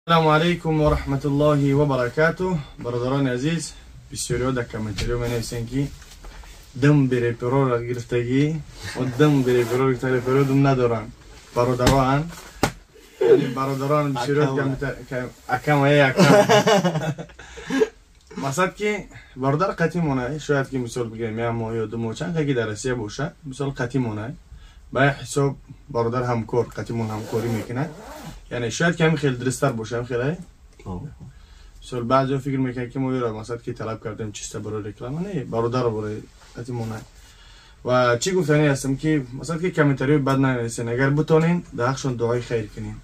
Ассалому алайкум ва раҳматуллоҳи ва баракатуҳ. Бародарони азиз, бисёриҳо дар комментариҳо менависанд, ки дум берепероро гирифтагӣ ва дум береперо гирифта, реперо дум надоранд, бародароанд. Яъне бародарон бисёриҳо акам акам мақсад ки бародар қатъӣ монай, шояд ки мисол бигирем, як моҳ ё 2 моҳ, чанд ки дар Россия боша, мисол қатъӣ монай, ба як ҳисоб бародар ҳамкор қатъимон ҳамкорӣ мекунад. Яъне шояд ки ҳамин хеле дурусттар боша, ҳам хеле мисол баъзеҳо фикр мекунанд, ки мо ёро мақсад ки талаб кардем чиста барои реклама, не, бародарро барои қатъӣ монай. Ва чӣ гуфтанӣ ҳастам, ки масалан ки комментариҳои бад нанависен, агар битонен, дар ҳақшон дуои хайр кунем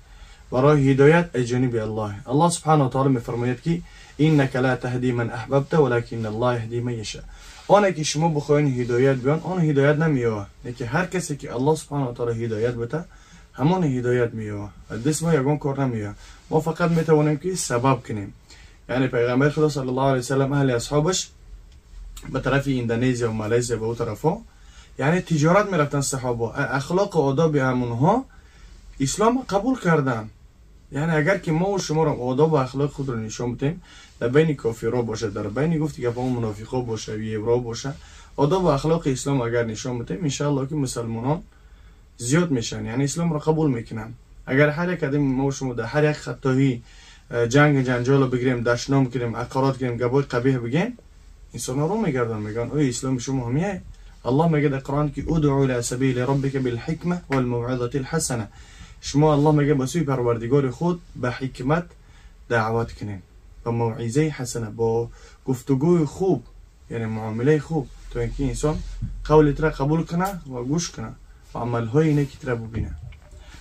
барои ҳидоят аз ҷониби Аллоҳ. Аллоҳ субҳанаҳу ва таъола мефармояд, ки иннака ла таҳди ман аҳбабта, валакинна Аллоҳ яҳди ман яша. Оне ки шумо бихоҳед ҳидоят биён, он ҳидоят намеёвад, лекин ҳар касе ки Аллоҳ субҳанаҳу ва таъола ҳидоят бита, ҳамон ҳидоят меёвад. Аз даст мо ягон кор намеёвад, мо фақат метавонем ки сабаб кунем. Яъне пайғамбари Худо саллаллоҳу алайҳи васаллам аҳли асҳобаш ба тарафи Индонезия ва Малайзия, ба ӯ тарафҳо, яъне тиҷорат мерафтанд. Саҳобо ахлоқу одоби ҳамонҳо ислом қабул карданд. Яъне агар ки мо шуморо одобу ахлоқи худро нишон бидем, дар байни кофирро бошад, дар байни гуфти гапҳо мунофиқо бошад, евро бошад, одобу ахлоқи ислом агар нишон бидем, иншаалло ки мусалмонон зиёд мешаванд, яъне исломро қабул мекунанд. Агар ҳар як одами мо шумо дар ҳар як хатоҳӣ ҷанг ҷанҷоло бигирем, дашном кунем, ҳақорат кунем, гапҳои қабеҳ бигем, инсонҳо рӯ мегардонанд, мегӯянд: «Ой, исломи шумо ҳамияй?» Аллоҳ мегӯяд дар Қуръон, ки удъу ила сабили роббика билҳикма валмавъизати лҳасана. Шумо, Аллоҳ мегӯяд, ба сӯи Парвардигори худ ба ҳикмат даъват кунем, ба мавъизаи ҳасана, бо гуфтугӯи хуб, яъне муомилаи хуб, то ин ки инсон қавли тра қабул куна ва гӯш куна ва амалҳои неки тра бубина.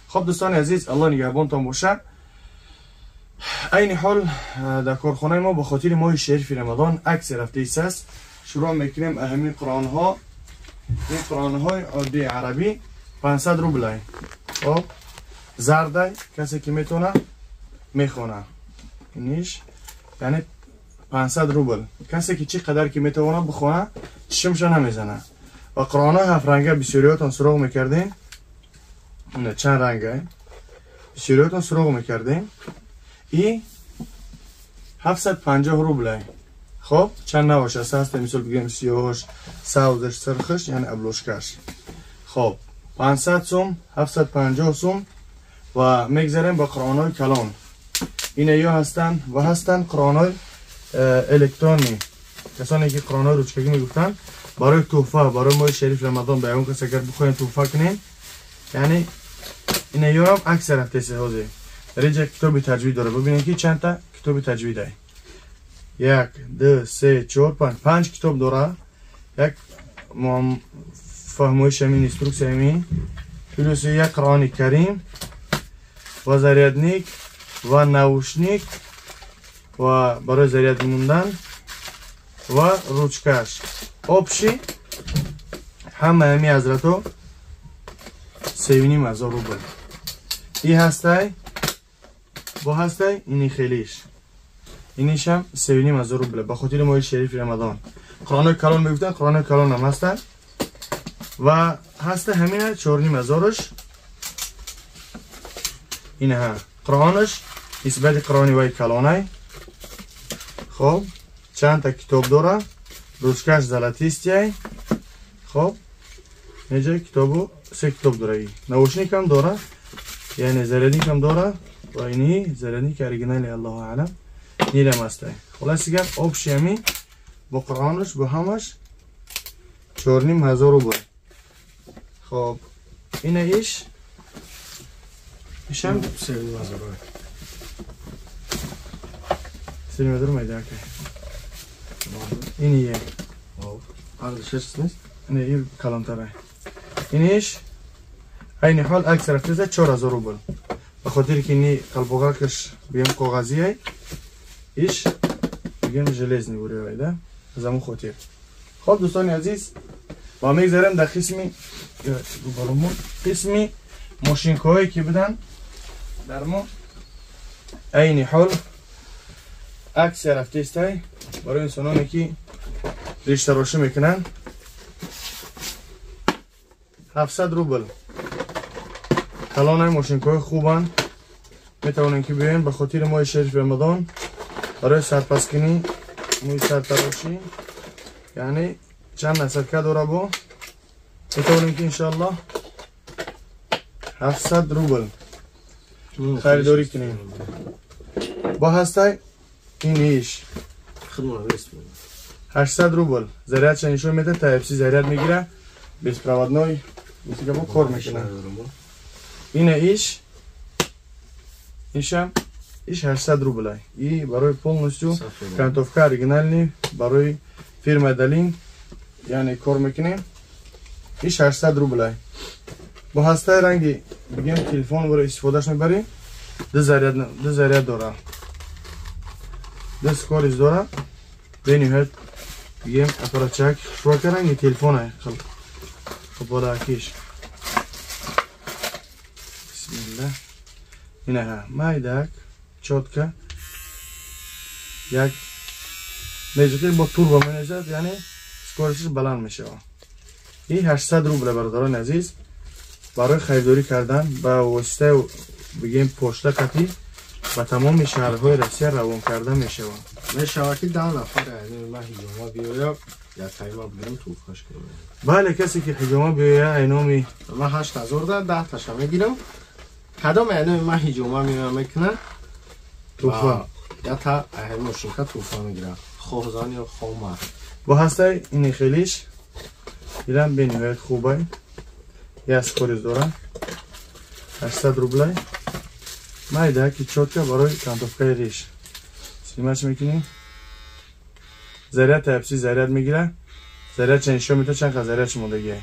Хоб, дӯстони азиз, Аллоҳ нигаҳбонтон бошад. Айни ҳол дар корхонаи мо ба хотири моҳи шарифи Рамадон акция рафтаист аст. Шурӯъ мекунем ҳамин қуръонҳо. Ин қуръонҳои оддии арабӣ 500 рублай. Хоб, зардай, касе ки метавона, мехона. Иниш яъне 500 рубл. Касе ки чӣ қадар ки метавона бихона, чишмша намезана. Ва қуръонҳои ҳафтранга бисёриётон суроғ мекардем, чанд ранга бисёриётон суроғ мекардем, и 750 рублай. Хоб, чанд навош аст, ҳаста, мисол бигирем, сиёҳош, сабзаш, сирхаш, яъне обложкаш. Хоб, 500 сум, 750 сум. Ва мегзарем ба қуръонҳои калон. Ина ё ҳастанд ва ҳастанд қуръонҳои электронӣ. Касоне ки қуръонҳои ручкагӣ мегуфтанд, барои тӯҳфа, барои моҳи шариф Рамадон ба ягон кас агар бихоҳем тӯҳфа кунем, яъне ина ёрам акция рафтеса ҳозир. Дар инҷа китоби таҷвид дора. Бибинед, ки чандта китоби таҷвидай: як, ду, се, чор, панҷ, панҷ китоб дора. Як фаҳмоиш, ҳамин инструксия, ҳамин плюс як Қуръони Карим ва зарядник ва наушник ва барои заряд мондан ва ручкаш. Общий ҳама ҳами ҳазрато 3500 рубл. И ҳастай, бо ҳастай ини хелиш, инишам 3500 рубл ба хотири моҳи шарифи Рамадон. Қуръонои калон мегуфтанд, қуръонои калонам ҳастанд ва ҳаста ҳамина 4500-аш. Инаҳа қуръонаш нисбати қуръони вай калонай. Хоб, чандта китоб дора, ручкаш золотистый. Хоб, неҷа китобу се китоб дора, наушникам дора, яъне зарядникам дора ва ини зарядник оригинали, аллоҳу аълам, нилам ҳастай. Хулоси гап, общий ҳами бо қуръонаш, бо ҳамаш 4500 рубл. Хоб, ина иш ишам 3500. 3500 майда ака. Ини е. Арзишаш нест? Не, ин калонтара. Иниш айни ҳол акция рафтеса 4000 рубл. Ба хотире ки ини қалбоғакаш бигем коғазие, иш бигем железный буревайда, аз ҳамон хотир. Хоб, дӯстони азиз, ва мегзарем дар қисми қисми мошинкаҳое ки буданд дар мо. Айни ҳол акция рафтестай барои инсононе ки риштарошӣ мекунанд, 700 рубл. Калонаи мошинкаҳои хубанд. метавонем ки биёем ба хотири моҳи шарифи Рамазон барои сарпаскунӣ, мӯи сартарошӣ, яъне чанд насадка дора бо метавонем ки иншоаллоҳ 700 рубл харидорӣ кунем. Бо ҳастай ин иш 800 рубл. Зарядша нишон медиҳад, Type-C заряд мегира, беспроводной бо кор мекунад. Ина иш ишам иш 800 рубл. И барои полностью окантовка оригинальный барои фирма Далин, яъне кор мекунем. Иш 800 рубл. Бо ҳастаи ранги бигем телефон барои истифодаш мебарем. Ду заряд дора, ду скорость дора. Бениҳоят бигем аппаратчак хушрока ранги телефона хуболакиш. Бисмилла. Инаҳа майдак чётко як мезиқи бо турбо менезад, яъне скоростиш баланд мешавад. И 800 рубл бародарони азиз барои харидорӣ кардан ба воситаи бигем пошта қатӣ ба тамоми шаҳрҳои Россия равон карда мешавад. Мешавад ки 10 нафар ман ҳиҷома биёя, як тайма бигирам туҳфаш кунам. Бале, касе ки ҳиҷома биёя айноми ман 8000 да 10 таша мегирам. Кадом айноми ман ҳиҷома меоя мекунад туҳфа, я та машинка туҳфа мегирам, хоҳ зан ё хоҳ мард. Бо ҳастай ини хелиш ирам бениҳоят хубай, як скорость дора, 800 рублай. Майда ки чётко барои окантовкаи риш снимаш мекунем. Заряд Type-C заряд мегира, зарядча нишон медиҳад чанд қадр зарядш мондагиай.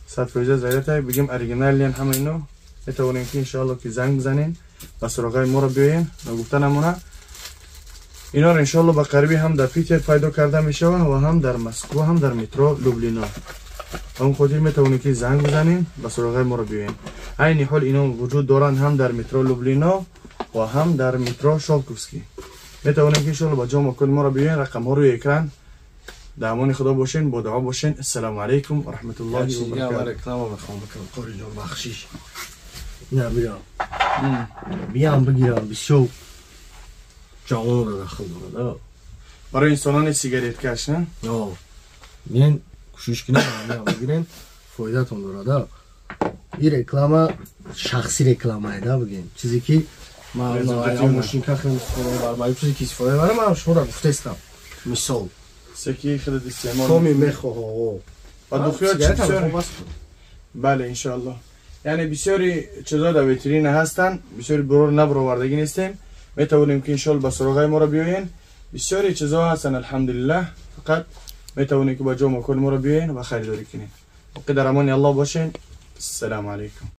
100% заряд бигем оригиналиан ҳама ино. Метавонем ки иншоалло ки занг бизанем, ба суроғаи моро биёем. Нагуфта намона инора иншоалло ба қарибӣ ҳам дар Питер пайдо карда мешавад ва ҳам дар Москва, ҳам дар метро Люблино. Ба он хотир метавонем ки занг бизанем, ба суроғаи моро биёем. Айни ҳол ино вуҷуд доранд ҳам дар метро Люблино ва ҳам дар метро Шолковский. Метавонем ки иншоалло ба ҷо макони моро биёем. Рақамҳо рӯи экран. Дар амони Худо бошен, бо дуо бошен. Ассалому алайкум ва раҳматуллоҳи ва баракатуҳ. Реклама мехоҳам бикунам, Қориҷон, бахшиш. Ина биям. Биям бигирам, бисёр ҷавонро дахл дорад. Барои инсонони сигареткаш, не? Мен кӯшиш кунем, биям бигирем, фоидатон дорад. Ин реклама шахси рекламае да бигем. Чизе ки ман машинка хеле истифода мебарам, чизе ки истифода мебарам, ман шуморо гуфтаистам. Мисол секи худат истеъмол коми мехоҳо. Ва духиёт чӣ? Бале, иншоаллоҳ. Яъне бисёри чизо дар витрина ҳастанд, бисёри бурор набаровардагӣ нестем. Метавонем ки иншоалло ба суроғаи моро биёен. Бисёри чизо ҳастанд, алҳамдулиллаҳ. Фақат метавонем ки ба ҷо макони моро биёен ва харидорӣ кунем. Боқӣ дар амони Аллоҳ бошен. Ассалому алайкум.